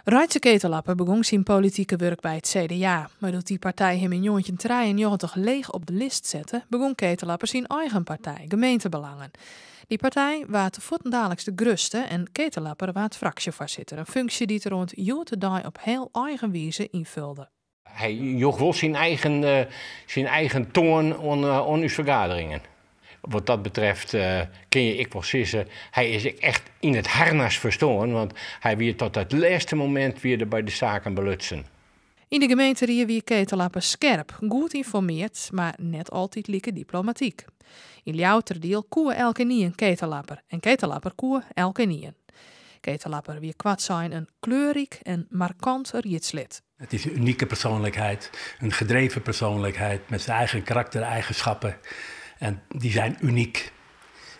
Reitse Ketellapper begûn syn politike wurk by it CDA, mar doe't dy partij him yn 1993 leech op de list sette, begûn Ketellapper syn eigen partij, Gemeentebelangen. Dy partij waard fuortendaliks de grutste en Ketellapper waard fraksjefoarsitter, in funksje dy't er oant hjoed-de-dei op hiel eigen wize ynfulde. Hy joech wol syn eigen toan oan ús fergaderingen. Wat dat betreft kin je ek wol sizze, hy is echt yn it harnas ferstoarn, want hy wie tot it lêste momint wie by de saken belutsen. Yn de gemeenterie wie Ketellapper skerp, goed ynformearre, mar net altyd like diplomatyk. Yn Ljouwerterdiel koe elkenien Ketellapper en Ketellapper koe elkenien. Ketellapper wie koartsein in kleurryk en markant riedslid. Het is een unieke persoonlijkheid, een gedreven persoonlijkheid met zijn eigen karaktereigenschappen. En die zijn uniek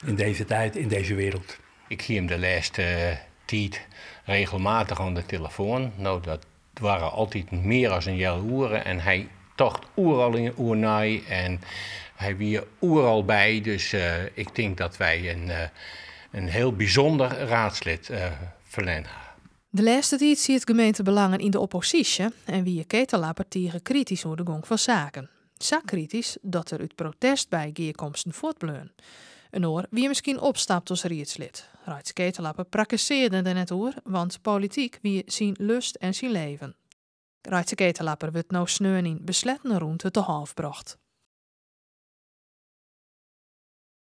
in deze tijd, in deze wereld. Ik hie him de lêste tiid regelmatich oan de telefoan. No, dat waren altyd mear as in healoere en hy tocht oeral yn oer nei en hy wie oeral by. Dus ik tink dat wy in hiel bysûnder riedslid ferlern ha. De lêste tiid siet Gemeentebelangen yn de opposysje en wie Ketellapper tige kritysk oer de gong fan saken. Sa kritysk dat er út protest by gearkomsten fuortbleau. In oar wie miskien opstapt as riedslid. Reitse Ketellapper prakkesearre der net oer, want polityk wie syn lust en syn leven. Reitse Ketellapper wurdt no sneon yn besletten rûnte te hôf brocht.